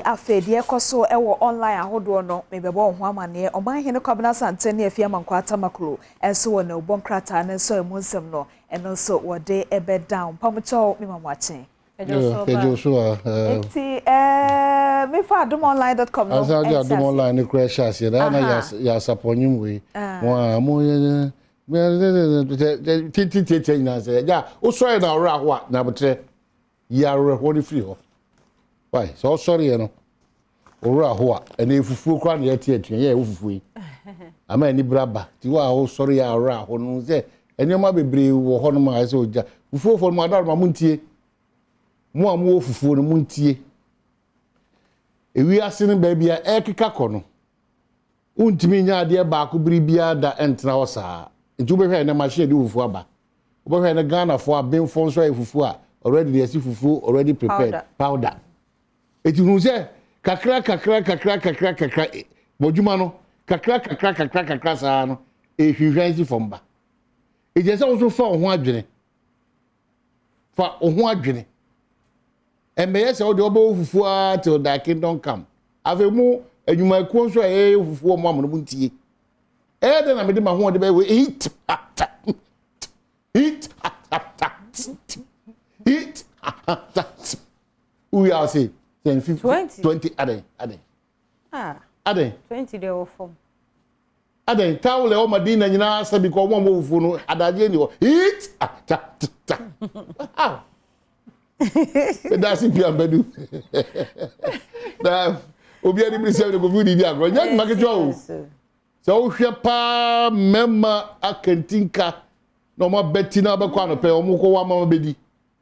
Afei deɛ ɛkɔ so wɔ online ahodoɔ no, mebɛbɔ wo ho amaneɛ. Ɔmanhene Kwabena Asante ne Afie Amankwaa Tamaklo nso wɔ nnawubɔ nkrataa no nso a ɛmu nsɛm no, ɛno nso wɔde bɛda wo. Mpamokyɛw, mema mo akye. Ɛgye so a. Nti ɛɛ mefa adomonline dot com no. Ansa de adom online no kura hyɛ aseɛ na na yɛ asapɔ nwom wei. Mo a mo yɛ titi tietia nyinaa sɛ ɛgya wosɔre na ɔwerɛ aho a na abotrɛ yi awerɛhoɔ no firi hɔ. Wai sɛ ɔsɔreɛ no ɔwerɛ aho a ɛna efufuo koraa na yɛte atua yɛ ɛwɔ fufuo yi ama ani bra ba ti wɔ a wosɔre yɛ awerɛ aho no sɛ nneɛma bebree wɔ hɔ nom a ɛsɛ ogya fufuofoɔ no mo adaroma mo ntie. Mo a mowɔ fufuo no, montie. Ewiase no baabi a ɛrekeka kɔ no, wontumi nyɛ adeɛ baako bere biara da ntena hɔ saa. Nti wobɛhwɛ ɛnɛ machine de fufuo aba. Wobɛhwɛ ɛnɛ Ghanafoɔ abenfoɔ nso ayɛ fufuo a already deɛ yɛsi fufuo already prepared powder. Powder. Eti hu sɛ kakra kakra kakra kakra kakra bɔ dwuma no kakra kakra kakra kakra saa no ehwinhwan si fam ba. Eti ɛsɛ wo nso fa wo ho adwene. Fa wo ho adwene. Ɛmmɛyɛ sɛ wode wobɛwɔ fufuo ara till thy kingdom come. Afei mo adwumayɛkuo nso a ɛyɛ fufuo mo amono mo ntie. Ɛyɛ dɛn na mede m'ahoɔden bɛyɛ wei? Hit ha ta hit ha ta hit ha ta. Wowie a ɔse sɛ 50 20 adɛn adɛn adɛn. 20 deɛ wɔ fam. Adɛn, towel a ɛwɔ Madina nyinaa asa bi kɔ wɔn a wɔwɔ fufuo no adagyeɛ ni hɔ. Hit! Ah, ta, ta, ta. How? Ɛda ase pia mbɛdu. Na obi ani bere sɛ kofi didi agorɔ. Nyɛ adwuma ketewa o. Sɛ wohwɛ paa mmarima akantinka na wɔn abɛti na abɛkɔ anɔpɛ wɔn kɔ wɔn ama bɛdi.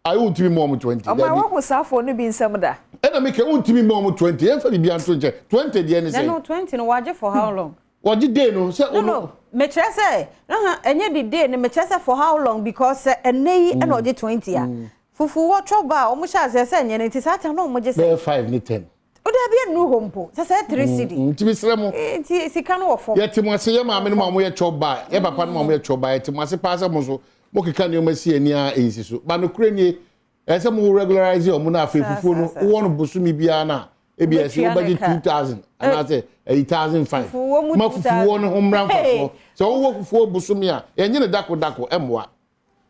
Ayi wontumi mmɔ wɔn 20. Ɔmo a wohu saa foɔ no bi nsɛm da. Ɛna meka wontumi mmɔ wɔn 20. Yɛmfa biribi anto nkyɛn. 20 deɛ ne sɛn? Na no 20 no wagye for how long? Wɔgye day no sɛ No no mekyerɛ sɛ aha ɛnyɛ the day no mekyerɛ sɛ for how long because sɛ ɛnɛ yi ɛna ɔgye 20 a fufu wɔtwɔ ba a wɔn hyɛ aseɛ sɛ ɛnyɛ no nti saa time na wɔn gye sɛ. Bɛyɛ 5 ne 10. O dabi ɛnuru hɔ mpo sɛ sɛ 3 cedi. Nti mesrɛ mo. Nti sika no wɔ fam. Yɛte mo ase yɛ maame no ma wɔn yɛ chop bar yɛ papa no ma wɔn yɛ chop bar yɛte mo ase paa sɛ mo nso mo keka nneɛma si ani a ɛnsi so ba nokorɛ nie ɛsɛ sɛ mo regularize wɔn na afei fufuo no wowɔ no bosome biara no a ebi ɛsɛ wobɛgye 2000 anaasɛ ɛyi 1005 ma fufuo no ho mmra mfasoɔ sɛ wowɔ fufuo bosome a yɛnyɛ no dako dako ɛmmoa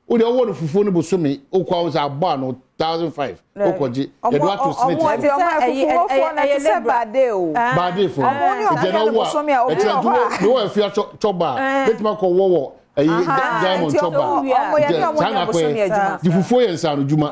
Wo deɛ wowɔ no fufuo no bosome wokɔ a wo sɛ abɔ ano 1005 wokɔgye yɛde wato snit so. Nti ɔmo afufuofoɔ no ɛte sɛ baade o. Baade fo no nti ɛna wo a ɛkyerɛ nti wo me wɔ afia chɔba a bɛtumi akɔ wɔ wɔ ɛyi diamond chɔba nti saa na akɔyɛ nti fufuo yɛ nsaano dwuma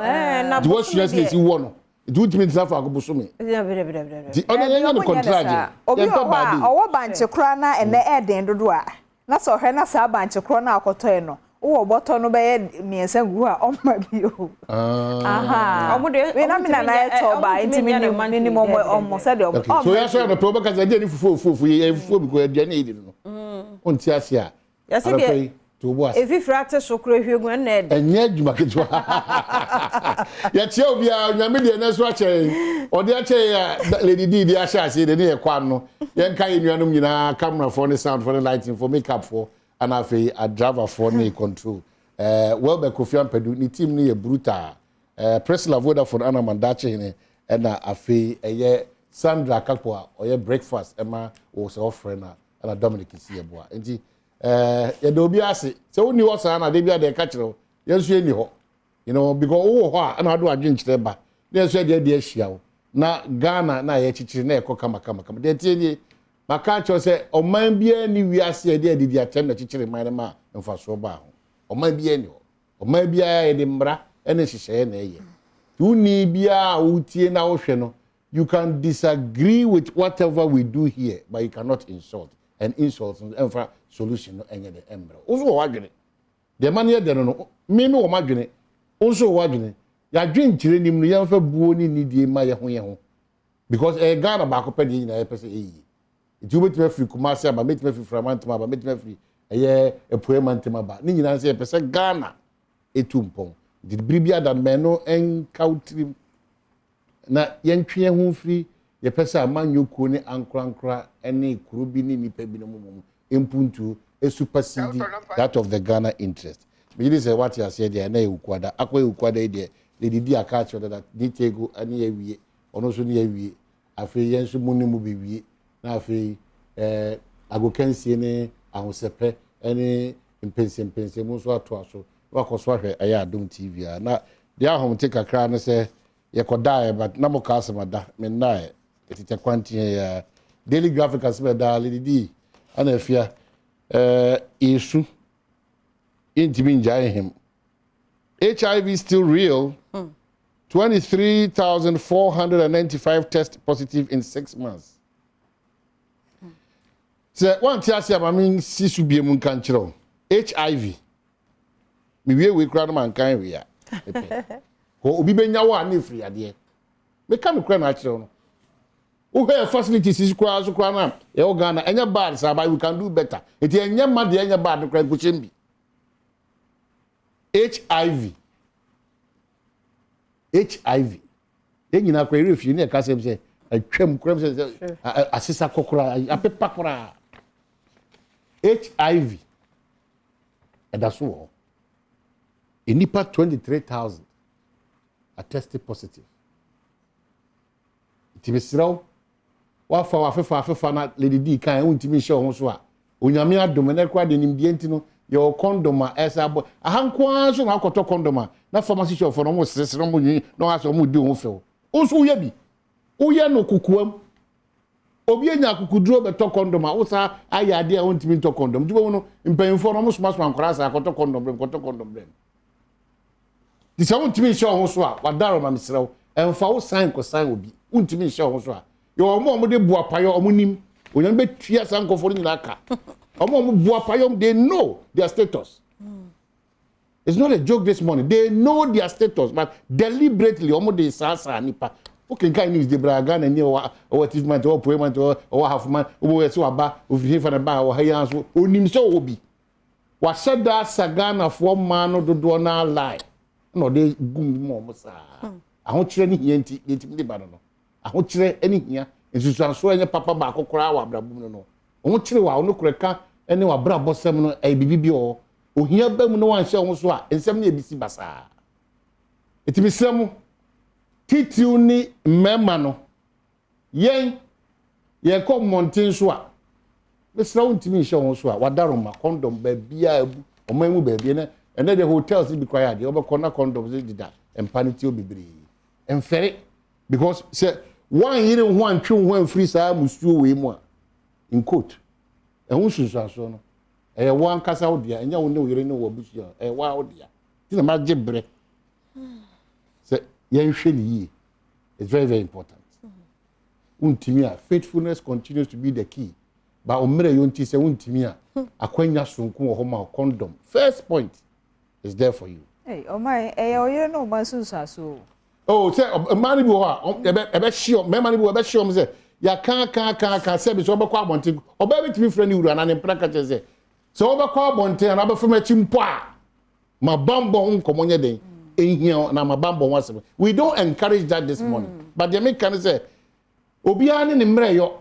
nti wasua sɛ yɛsi wɔ no nti wontumi ntena faako bosome nti ɔno yɛnyɛ no kɔntragye Obi wɔ hɔ a ɔwɔ bankye koraa na ɛnɛ ɛɛden dodo a na sɛ ɔhwɛ na saa bankye korɔ no a ɔkɔtɔɛ no wowɔ bɔtɔ no bɛyɛ mmiɛnsa gu hɔ a ɔmma bio. Ahaa. Ɔmo deɛ Wei na me nana yɛ tɔ baa nti menim menim ɔmo ɔmo sɛdeɛ ɔmo Okay, so ɔmma yɛasɔre bio. anɔpɛ wobɛka sɛ ɛdeɛ ne fufuo fufuo yi ɛyɛ fufuo because aduane a yɛdi no no wonte ase a Yɛse anɔpɛ deɛ yi to wo bo ase. efifire ate so koraa ehwie gu ɛnna ɛdɛ. Ɛnyɛ adwuma ketewa. Yɛkyea obiara, Onyame deɛ ɛnɛ nso akyɛ yɛn. Ɔde akyɛ yɛn a Lady Dee de ahyɛ aseɛ deɛ ne yɛkɔ ano. Yɛnka yɛn nuanom nyinaa, camerafoɔ ne soundfoɔ ne lightingfoɔ, makeupfoɔ, ana afei adriverfoɔ ne control. Eh, Welber Kofi Ampadu, ne team no yɛ brutal. Eh, Priscilla Vodafone Anaman Dakyehene, ɛna afei ɛyɛ Sandra Akakpo a ɔyɛ breakfast ɛma wo sɛ ɔfrɛ no a, ɛna Dominic si yɛboa. Nti, Eh, yɛda obi ase. Sɛ wonni hɔ saa na de bi a deɛ ɛka kyerɛ wo, yɛn nso yɛnni hɔ. You know, because wowɔ hɔ a, ɛna wode w'adwenkyerɛ ba. Na yɛn nso yɛde adi ahyia wo. Na Ghana na yɛkyekyere na ɛkɔ kama kama kama. Deɛ ɛteɛ nie, maka akyerɛ wo sɛ ɔman biara nni wiase a yɛde adidi atɛm na ɛkyekyere man no ma mfasoɔ baa ho. Ɔman biara nni hɔ. Ɔman biara yɛde mmara ne nhyehyɛeɛ na ɛyɛ. Nti wonni biara a wotie na wohwɛ no, You can disagree with whatever we do here but you cannot insult and insult no ɛnfa solution no ɛnyɛ dɛ ɛmbrɛ wo. Wo nso wɔ w'adwene. Deɛ ɛma no yɛ dɛ no no me me wɔ m'adwene, wo nso wɔ w'adwene. Y'adwenkyerɛ nim no yɛnfa buo ne nidie mma yɛho yɛho because ɛyɛ Ghana baako pɛ na yɛn nyinaa yɛpɛ sɛ ɛyɛ yie. Nti wobɛtumi afiri Kumasi aba, mɛtumi afiri Firamantam aba, mɛtumi afiri ɛyɛ Apueɛ mantam aba. Ne nyinaa sɛ yɛpɛ sɛ Ghana ɛtu mpɔn. Nti bere bi ada no ma ɛno ɛnka wo tirim. Na yɛntwe yɛn ho mfiri yɛpɛ sɛ amanyɔ kuo ne ankorankora ne kuro bi ne nnipa binom mmom mpuntuo supersede that of the Ghana interest. Megye di sɛ woate aseɛ deɛ na ɛyɛ Wukuada. Akɔyɛ Wukuada yi deɛ Lady Di aka akyerɛ dada ne Tego ne awie, ɔno nso ne awie. Afei yɛn nso mo ne mo bɛwie na afei ɛɛ agokansie ne ahosɛpɛ ne mpɛnsɛmpɛnsɛmu nso atoa so na wakɔ so ahwɛ ɛyɛ Adom TV a. Na deɛ ahomte kakra ne sɛ yɛkɔdaeɛ, but na moka asɛm ada mennaeɛ ɛtitɛ kwanteɛ yi a Daily Graphic asɛm ɛdaa Lady D ana afia ɛɛ yɛsu yɛntumi ngyae hem. HIV still real. 23,495 test positive in 6 months. Sɛ wante ase a, ma mensi so bie mu nka nkyerɛ wo. HIV, mewie wei koraa no manka hwee a mepɛ hɔ obi bɛnya wo a ne ɛfiri adeɛ meka no kora na akyerɛ wo no. Wohwɛ facilities sisi koraa so koraa no a yɛwɔ Ghana, ɛnyɛ bad saa, but we can do better. Nti ɛnyɛ ma deɛ ɛnyɛ bad no koraa nkɔhyɛm bi. HIV, HIV, yɛn nyinaa koraa yɛrɛ fie ne yɛka sɛm sɛ atwam koraa sɛ sɛ asesa kɔ koraa, apepa koraa. HIV ɛda so wɔ hɔ. Nnipa 23,000 are tested positive. Nti mesrɛ wo, wafa wafefa afefa na Lady D kan wontumi nhyɛ wo ho so a, Onyame adom, ɛnɛ koraa de nimdeɛ nti no yɛwɔ condom a ɛsɛ abɔ aha nko ara nso na akɔtɔ condom a na pharmacy shop fo no ɔmo seresere, ɔmo nwi na ɔmo asɛ ɔmo di ho fɛw. Wo nso woyɛ bi, woyɛ no kokoam. Obi anya akokuduro bɛtɔ condom a wosa ayɛ adeɛ a wontumi ntɔ condom. Nti wɔn no mpanyinfoɔ no ɔmo somasoma nkwaraa sɛ akɔtɔ condom brɛm, kɔtɔ condom brɛm. Nti sɛ wontumi nhyɛ wo ho so a, wadaro ma mesrɛ wo, ɛmfa wo san nkɔsan obi. Wontumi nhyɛ wo ho so a, yɛwɔ ɔmo a ɔmo de boa payɔ, ɔmo nim Onyame bɛtua saa nkɔfoɔ no nyinaa ka. Ɔmo a ɔmo boa payɔ, they know their status. It's not a joke this morning. They know their status, but deliberately ɔmo de saasaa nipa. Wokenkan news de bra Ghana ni, ɔwɔ achievement, ɔwɔ poema, ɔwɔ hafoma, ɔwɔ ɛsɛ waba ofiri fa na ba ɔwɔ ha yi nso onim sɛ ɔwɔ bi. Wahyɛ da asa Ghanafoɔ mmaa no dodoɔ naa lie na ɔde gu mu ma ɔmo saa. Ahokyerɛ ne hia nti deɛ ntumi de ba no, ahokyerɛ ne hia nsusuansoɔ ɛnyɛ papa baako koraa wɔ abrabɔ mu no. Ɔho kyerɛ wɔ a ɔno korɛ ka ne wabrabɔ sɛm no ɛyɛ biribi bi wɔ hɔ. Ohia ba mu na wanhyɛ ho so a, nsɛm no yɛ bisi basaa. Ɛti mesrɛ mo, titiriw ne mmarima no, yɛn yɛkɔ mmɔnten so a, mesrɛ wo, ntumi nhyɛ ho so a, wadaroma condom baabiaa abu ɔman mu baabi. Ɛnɛ deɛ hotels bi koraa yɛ adeɛ wobɛkɔ na condom deda mpa no tio bebree. Mfɛre, because sɛ woanyere wo ho antwe wo ho amfiri saa musuo wei mu a, in quote, ɛho nsunsuansoɔ no ɛyɛ wo ankasa wo dea, ɛnyɛ wo ne wo yere ne wo abusua, ɛyɛ wo a wo dea. Nti na magye berɛ sɛ yɛnhwɛ ne yie. It's very, very important. Wontumi a, faithfulness continues to be the key, but mmerɛ yɛ nti sɛ wontumi a, akwanya sonko wɔ hɔ ma condom. First point is there for you. Ɔman ɛyɛ ɔyere ne ɔman sunsuaso o. Oh, sɛ mmaa no bi wɔ hɔ a ɛbɛ hye ɔm, mmarima no bi wɔ ɛbɛ hye ɔm sɛ yɛaka ka ka ka sɛ bi sɛ ɔbɛkɔ abɔnten, ɔbaa bi tumi frɛ ne wura anaa ne mpena ka kyerɛ sɛ ɔbɛkɔ abɔnten anaa ɔbɛfam akyi mpo a, ma bambɔ ho nkɔmɔ nyɛ den ehia na ma bambɔ ho asɛm. We don't encourage that this morning, but deɛ meka ne sɛ obiara ne ne mmerɛ yɔ.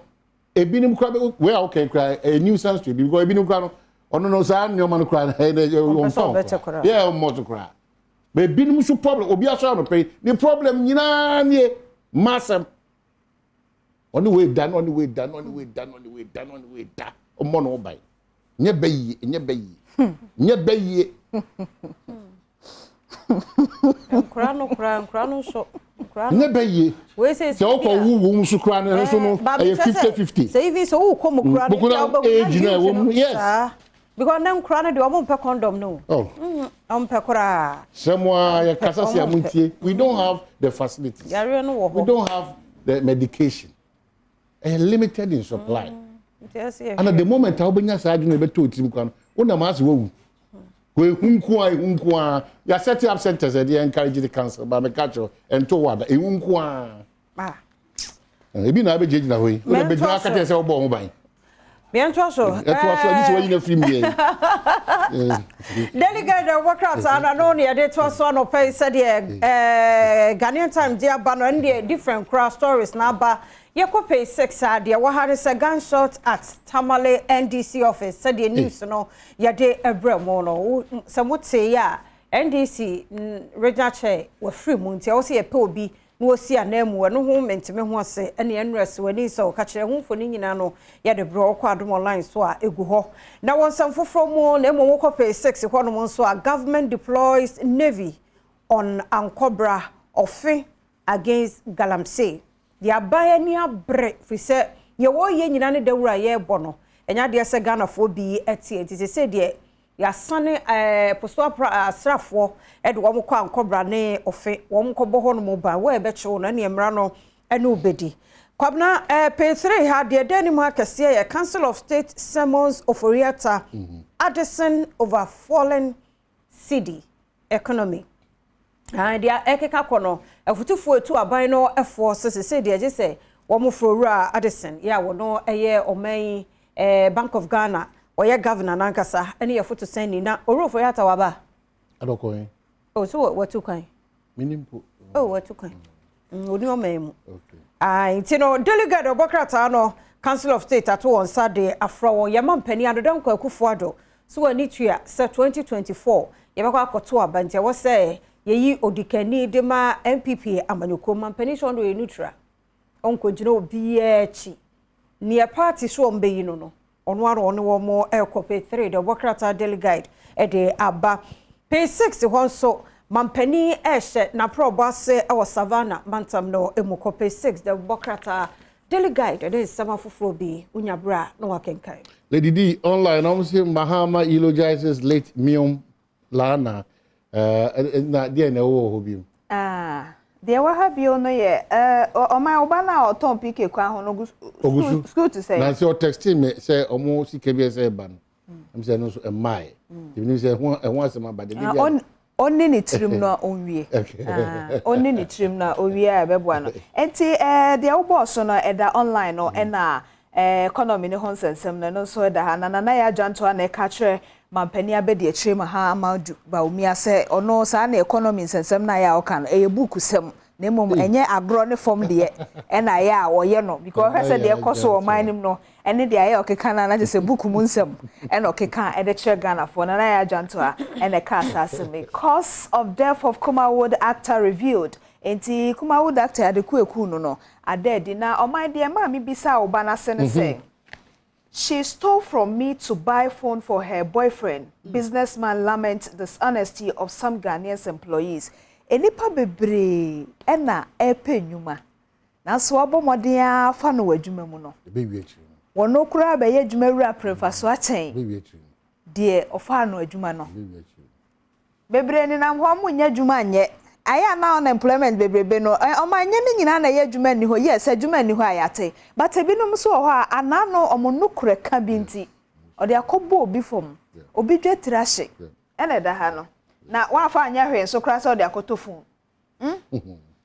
Ebinom kora bɛ wei a wɔkɛn kora ɛyɛ nuisance to ebi, because ebinom kora no ɔno no saa nneɛma no kora ɛyɛ ɔmfa ho yɛ ɔmmɔ so kora. But ebinom nso problem, obi asɔ anɔpɛ yi ne problem nyinaa nie mma asɛm. Ɔne wei da na ɔne wei da na ɔne wei da na ɔne wei da na ɔne wei da, ɔmmɔ ne ho ban. Nyɛ bɛ yie, nyɛ bɛ yie, nyɛ bɛ yie. Nkora no kora, nkora no nso nkora no. Nyɛ bɛ yie. Wei sɛ sɛ wokɔ wo wo nso kora no nso no ɛyɛ 50-50. Sɛ even sɛ wokɔ mu kora no Boko na age na ɛwɔ mu, yes. Because ne nkora no deɛ, ɔmo mpɛ condom no. Oh. Ɔmo mpɛ koraa. Sɛ mo a yɛkasa sɛ mo ntie, we don't have the facilities. Yareɛ no wɔ hɔ. We don't have the medication, ɛyɛ limited in supply. Nti ɛsɛ yɛ And at the moment a wobɛnya saa adwene bɛtɔ otirim kwa no, wonam ase wawu kò ehu nko a, ehu nko a. Yɛ set up centers ɛde encourage the council ba meka kyerɛ ɛnto wɔ ada ehu nko a. Ah. Ebi na abɛgyinagyina hɔ yi wona Mɛntoa bɛgyina aka so. kyerɛ sɛ wobɔ ho ban. Yɛntoa so. Ɛtoa so agye sɛ wayi no afiri mu yɛ. Delegate wɔ krataa no ano ne yɛde toa so anɔpɛ yi sɛdeɛ Ghanaian Times de aba no, ɛno deɛ different koraa stories na aba. Yɛkɔ page 6 a, deɛ wɔ ha ne sɛ gunshot at Tamale NDC office. Sɛdeɛ news no yɛde ɛbrɛ mu no, sɛ motee a, NDC regional chair wafiri mu, nti ɛwɔ sɛ yɛpɛ obi. na wɔsi ananmu. Ɛno ho mente me ho ase ɛne ɛnwerɛ sɛ w'ani sɛ wɔka kyerɛ ho mfoni nyinaa no yɛde berɛ wɔkɔ Adom Online so a ɛgu hɔ. Na wɔn nsɛm foforɔ mu na mmom wokɔ page 6 hɔnom nso a, government deploys navy on Ankobra, Ɔfe against galamsey. Deɛ aban ani abere firi sɛ yɛwɔ yɛ nyinaa ne dawuro a yɛrebɔ no, ɛnyɛ adeɛ sɛ Ghanafoɔ bi te. Nti sɛ deɛ yɛasane poso apra asraafoɔ de wɔn kɔ Ankɔbra ne Ɔfe, wɔn kɔbɔ hɔ nom ban wɔn a ɛbɛkyew no ɛne mmara no ɛne obedi. Kwabena, page 3 ha deɛ ɛda anim ha kɛseɛ yɛ Council of State summons Ofori-Atta, Addison over falling cedi economy. Deɛ ɛkeka kɔ no, afutufoɔ etu aban no ɛfoɔ so sese deɛ gye sɛ wɔn foro wura Addison yɛ a wɔn ɛyɛ ɔman yi Bank of Ghana ɔyɛ governor nankasa ɛne yɛ foto sɛn ni na owura Ofori-Atta waba. Adɔkɔ yi. O so wɔtu kwan. Minim po. O wɔtu kwan. Oni ɔman mu. Nti no Daily Guide ɔbɔ krataa no, Council of State ato wɔn nsa de afrɛ wɔn. Yɛma mpanin Addo Dankwa Akufo-Addo so wɔn ani tua sɛ 2024 yɛbɛkɔ akɔto aba, nti ɛwɔ sɛ yɛyi odikani de ma NPP amanyɔkuo. Ma mpanin sɛ ɔno yɛ neutral, ɔnkɔgyina obiara akyi, neɛ party so wɔn bɛyi no, ɔno ara ɔne wɔn ɛrekɔ. Page 3 de ɔbɔ krataa Daily Guide ɛde aba. Page 6 hɔ nso, mampanin ɛrehyɛ n'aporɔbɔ ase ɛwɔ Savannah mantam no emu. Kɔ page 6 de ɔbɔ krataa Daily Guide ɛde nsɛm afoforɔ bi wonya berɛ a na wakenkan. Lady D, online ɔmo sɛ Mahama eulogizes late Miom Lana. Na deɛ na ɛwɔ hɔ bi mu? Ah, deɛ ɛwɔ ha bio no yɛ ɔman ɔba no a ɔtɔn PK kwan ho no gu Ogu so. School to sɛ Na sɛ ɔtext me sɛ ɔmo sika bi ɛsɛ ɛba no, ɛm sɛ ɛno nso ɛmmae. Ebi nim sɛ ɛho asɛm aba de. Ah, ɔnni ne tirim no a ɔnwie. Ah, ɔnni ne tirim no a ɔwie a ɛbɛboa no. Nti deɛ wobɔɔ so no ɛda online no, ɛna economy ne ho nsɛnsɛm no, ɛno nso ɛda ha. Na Nana yɛ adwantoa na ɛka kyerɛ mampanin abɛdi akyire ma ha ama Bawumia sɛ ɔno saa na economy nsɛnsɛm no a yɛ a ɔka no ɛyɛ buuku sɛm, na mmom ɛnyɛ agorɔ ne fam deɛ ɛna ɛyɛ a ɔyɛ no, because ɔhwɛ sɛ deɛ ɛkɔ so wɔ ɔman no mu no ɛne deɛ ayɛ ɔkeka no anagyɛ sɛ buuku mu nsɛm ɛna ɔkeka ɛde kyerɛ Ghanafoɔ. Nana yɛ adwantoa ɛna ɛka asase mi. Cause of death of Kumawood actor revealed. Nti Kumawood actor Adeku Eku no ada adi. Na ɔman deɛ maame bisa ɔba n'ase ne sɛ she stole from me to buy phone for her boyfriend. Businessman lament dishonesty of some Ghanaians employees. Enipa bebree ɛna ɛpɛ nnwuma, nanso wabɔ mmɔden afa no wɔ adwuma mu no, Ɛbɛwie akyire no. wɔn koraa bɛyɛ adwuma wura prɛmfa akyɛn Ɛbɛwie akyire no. deɛ ɔfaa no adwuma no. Ɛbɛwie akyire no. Bebree nenam hɔ, ɔmo nyɛ adwuma nyɛ. Ayɛ ana unemployment bebrebe no, ɔmo anyɛ ne nyinaa na ɛyɛ adwuma nni hɔ. Yes, adwuma nni hɔ a yɛate, but ebinom nso wɔ hɔ a anano ɔmo nokorɛ ka bi nti ɔde akɔbɔ obi fam, obi dwa tiri ahye. Ɛna ɛda ha no na wafa anyɛ hwee nso koraa sɛ ɔde akɔtɔ phone.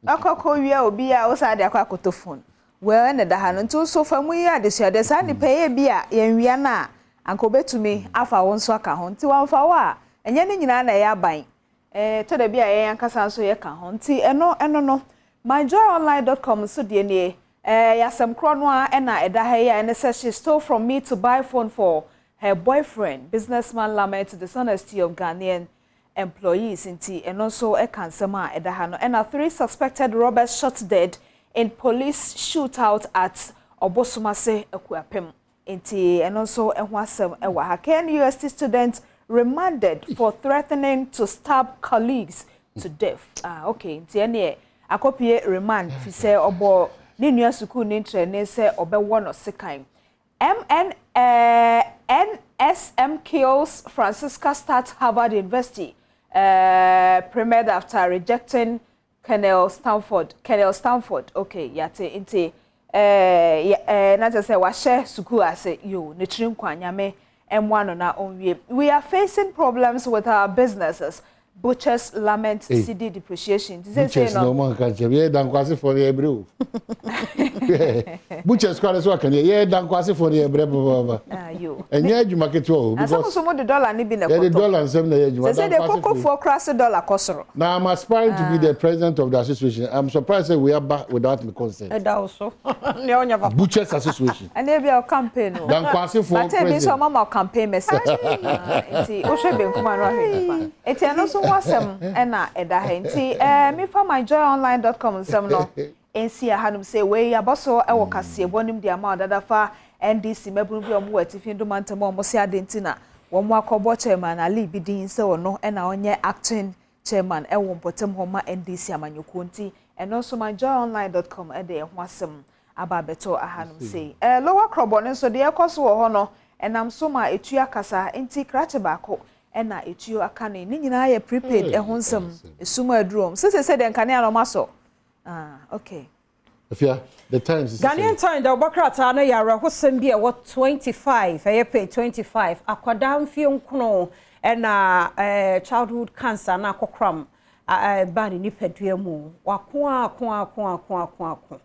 Ɔkɔkɔ wia obi a wosan de akɔ akɔtɔ phone. Well, ɛna ɛda ha no. Nti nso fa mu yi adesuadeɛ saa nipa yɛ bi a yɛnwia no a anka obetumi afa wo nso aka ho. Nti wamfa wo a, ɛnyɛ ne nyinaa na ɛyɛ aban tɔ da bi a yɛn ankasa nso yɛka ho. Nti ɛno no myjoyonline.com nso deɛ nie, yɛasɛm korɔ no a ɛna ɛda ha yi a ɛne sɛ she stole from me to buy phone for her boyfriend, businessman lament dishonesty of Ghanaian employees. Nti ɛno nso ɛka nsɛm a ɛda ha no. Ɛna three suspected robbers shot dead in police shootout at Ɔbosomase Akuapem. Nti ɛno nso ɛho asɛm ɛwɔ ha. KNUST student remanded for threatening to stab colleagues to death. Ah, okay. Nti ɛneɛ akɔpie remand fi sɛ ɔbɔ ne nua sukuu ne ntrɛne sɛ ɔbɛwɔ no sekan. MN NSM kills Francisca start Harvard University premed after rejecting Colonel Stanford. Colonel Stanford, okay, yate. Nti na kyerɛ sɛ wahyɛ sukuu ase yo ne tiri nkwa Nyame ɛmoa no na ɔnwie. We are facing problems with our businesses. Butchers lament Hey. cedi depreciation. Nti sɛ Butchers na no ɔmo anka nkyɛn yɛ dankwasefoɔ no yɛ ebere o. Butchers kora so aka ne yɛ Dankwasefoɔ no yɛ brɛ papaapa. Ɛnyɛ adwuma ketewa o. Because nso mo de dollar ni bi na ɛkɔtɔ. Yɛde dollar nsɛm na ɛyɛ adwuma. Sɛ sɛ de kokofoɔ kora se dollar kɔ soro. Na I'm aspiring to be the president of the association. I'm surprised sɛ wei aba without my consent. Ɛda wo so. Nea ɔnyɛ papa. Butchers Association. Ɛnna ebi a campaign o. Dankwasefoɔ president. Bata ebi nso ɔma ma campaign message. Nti wohwɛ benkum ano ahwɛ nifa. Nti ɛno nso ho asɛm ɛna ɛda ha. Nti ɛɛ mefa myjoyonline.com nsɛm no nsi ahanom sɛ wei abɔ so ɛwɔ kaseɛbɔ nim de ama ɔdada fa NDC mmabunu bi a wɔn wɔ atifi ndoma ntam a wɔn se ade nti na wɔn akɔbɔ Chairman Ali bi din sɛ ɔno ɛna ɔnyɛ acting chairman ɛwɔ mpɔtam hɔ ma NDC amanyɔkuo. Nti ɛno nso myjoyonline.com ɛde ɛho asɛm aba abɛtɔ ahanom sei. Lower Krɔbɔ no nso, deɛ ɛkɔ so wɔ hɔ no ɛnam so ma etu akasa, nti krakye baako ɛna etuo aka ne ne nyinaa yɛ prepaid ɛho nsɛm esum aduro sese sɛ deɛ nkanea na ɔmo asɔ. Ah, okay. Afia, The Times. Ghanaian Times da ɔbɔ krataa no yɛ awerɛhosɛm bi a ɛwɔ 25, ɛyɛ page 25. Akwadaa mfie 9 ɛna childhood cancer na akɔkram ba ne nipadua mu. Wako ako ako ako ako ako.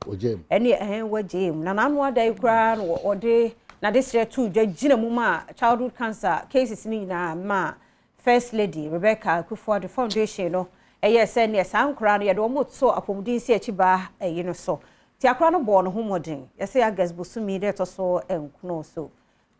Ɛne ɛhɛn wagye mu. Na n'ano ada yi koraa no, ɔde n'ade srɛ to dwa gyina mu ma childhood cancer cases ne nyinaa ma First Lady Rebecca Akufo-Addo Foundation no ɛyɛ sɛ neɛ saa nkoraa no yɛde wɔn to apɔmuden si akyi baa ɛyi no so. Ti akora no bɔɔ ne ho mmɔden. Yɛsɛ August bosomi dɛ ɛtɔ so 9 so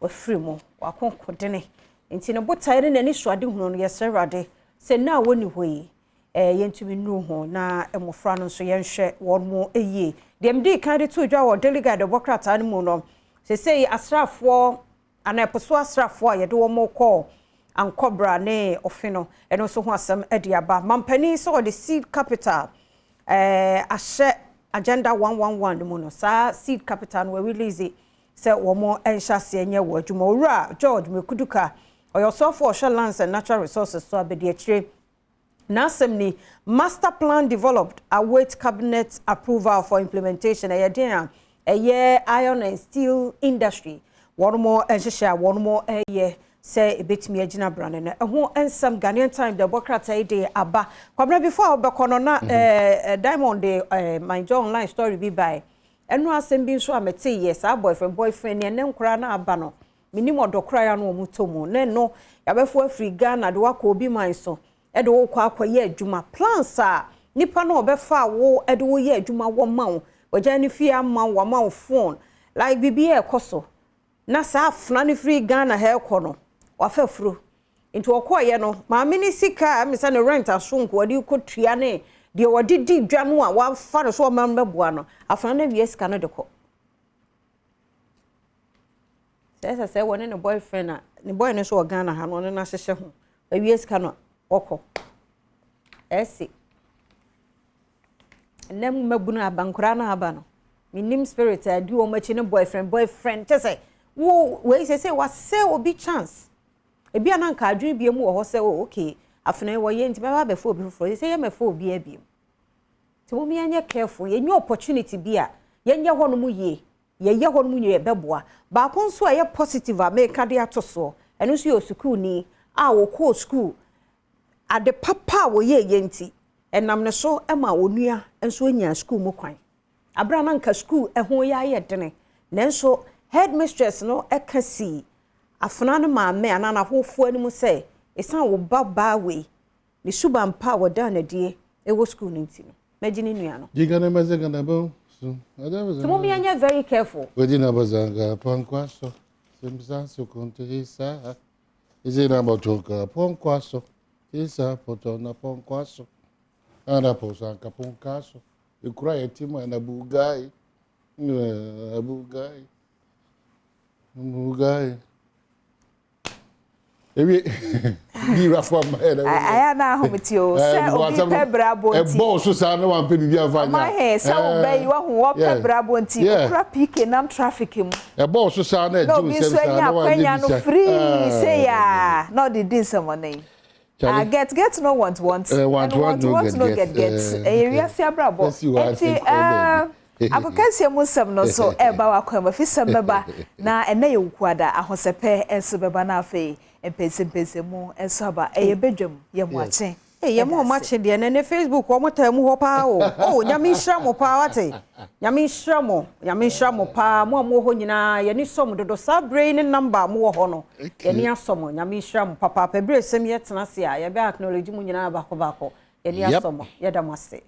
wafiri mu. Wakonkodene nti ne botae ne n'ani so ade hunu no, yɛsrɛ Awurade sɛ nna a wɔni hɔ yi yɛntumi nnuru ho na mmɔfra no nso yɛnhwɛ wɔn mo yie. Deɛ mede kan de to dwa wɔ Daily Guide ɛbɔ krataa no mu no, sesei asraafoɔ anaa ɛpo so asraafoɔ a yɛde wɔn kɔ Ankɔbra ne ɔfe no, ɛno nso ho asɛm de aba. Mampanin sɛ ɔde seed capital ahyɛ Agenda 111 no mu no, saa seed capital no wɔ release sɛ wɔn nhyɛ aseɛ nyɛ wɔ adwuma. Owura George Mireku Duker, ɔyɛ ɔsɔfo ɔhwɛ Lands and Natural Resources so abɛdi akyire. N'asɛm ni, "Master plan developed await cabinet approval for implementation." Ɛyɛ den a ɛyɛ iron and steel industry wɔn mo nhyehyɛ a wɔn mo ɛyɛ sɛ ebetumi agyina brane no, ɛho nsɛm Ghanaian Times de ɛbɔ krataa yi de aba. Kwabena, before a wɔbɛkɔ no na Diamond de My Joy Online story bi bae. Ɛno asɛm bi nso a mete yɛ saa boyfriend boyfriend ne ɛnɛ nkoraa na aba no, menim ɔdɔ koraa ya no wɔn tɔ mu na ɛno yɛabɛfo afiri Ghana de wakɔ obi man so ɛde wokɔ akɔyɛ adwuma. Plans a nipa no ɔbɛfa wo ɛde woyɛ adwuma wɔ ma wo, wɔgya ne fie ama wo, wama wo phone, like biribi a ɛkɔ so na saa afena no firi Ghana ha ɛkɔ no, wafa furo nti ɔkɔɔyɛ no, maame ne sika a ɛmi sɛ ne rent aso nko wɔde kɔ tua ne deɛ wɔde di dwa no a wafa no so ɔma no bɛboa no, afena no awie sika no de kɔ sɛ wɔne ne boyfriend a ne boy no nso wɔ Ghana ha no, ɔne no ahyehyɛ ho awie sika no ɔkɔ. Ɛsi ɛnɛ mmabunu aba, nkoraa no aba no, menim spirit a di wɔn akyi ne boyfriend boyfriend kyɛ sɛ wo wei sɛ wasɛ obi chance. Ebi a na nka adwene bie mu wɔ hɔ sɛ, oh okay, afena yi wɔyɛ nti bɛba abɛfa obi foforɔ sɛ yɛ mɛfa obi abiem. Nti wɔn yɛnyɛ careful, yɛnyɛ opportunity bi a yɛnyɛ hɔ nom yie, yɛyɛ hɔ nom yie, yɛbɛboa. Baako nso a ɛyɛ positive a mɛka de ato soɔ, ɛno nso yɛ osukuuni a wɔkɔɔ sukuu. Ade papa a wɔyɛ yɛ nti ɛnam ne so ma onua nso anya sukuu mu kwan abere a na nka sukuu ɛho yɛ ayɛ dene, nanso headmistress no ɛka sii afena no maame anaa n'ahofoɔ anim sɛ ɛsiane wo ba baa wei ne suban pa a wɔda n'adie ɛwɔ sukuu no nti no, mɛgye ne nua no. Jigana mazagana bo. Nti mo yɛnyɛ very careful. Wajina bazanga pankwaso. Simsa sukunte isa. Izina botoka ponkwaso. Isa potona ponkwaso. Ana posanka ponkaso. Ikura yetima na bugai. Bugai. Bugai. Ewie di rafo ama yɛ dɛ. Ayɛ na ahomete o sɛ obi pɛ brabɔ nti. Ɛbɔ so saa na wampɛ biribi afa nya. Ɔma hɛ sɛ wo bɛ yi wahu wɔpɛ brabɔ nti okura PK nam traffic mu. Ɛbɔ so saa na na ɛgye obi nsɛm nso saa anya na wanyɛ akwanya no bisa. free sɛ ya na ɔde di nsɛmɔne yi. Ah, get get no want want. Want, and want, no want get, no get. get get. Ɛyɛ wiase abrabɔ. Let's see what nti happens. Agokansie mu nsɛm no nso ɛreba wakwan mu afi sɛm bɛba na ɛnɛ yɛ Wukuada, ahosɛpɛ nso bɛba na afei mpɛnsɛmpɛnsɛmu nso aba. Ɛyɛ badwam yɛ mo akye. Hey, yɛ mo ɔmo akye deɛ na ne Facebook ɔmo taa mu hɔ paa o. Oh, Nyame nhyira mo paa, wate. Nyame nhyira mo, Nyame nhyira mo paa. Mo a mo wɔ hɔ nyinaa, yɛni sɔ mo dodo. Saa bere yi ne number a mo wɔ hɔ no, yɛni asɔ mo. Nyame nhyira mo papaapa. Ebere sɛm yɛtena ase a, yɛbɛ acknowledge mo nyinaa baako baako. Yɛni asɔ mo, yɛda mo ase.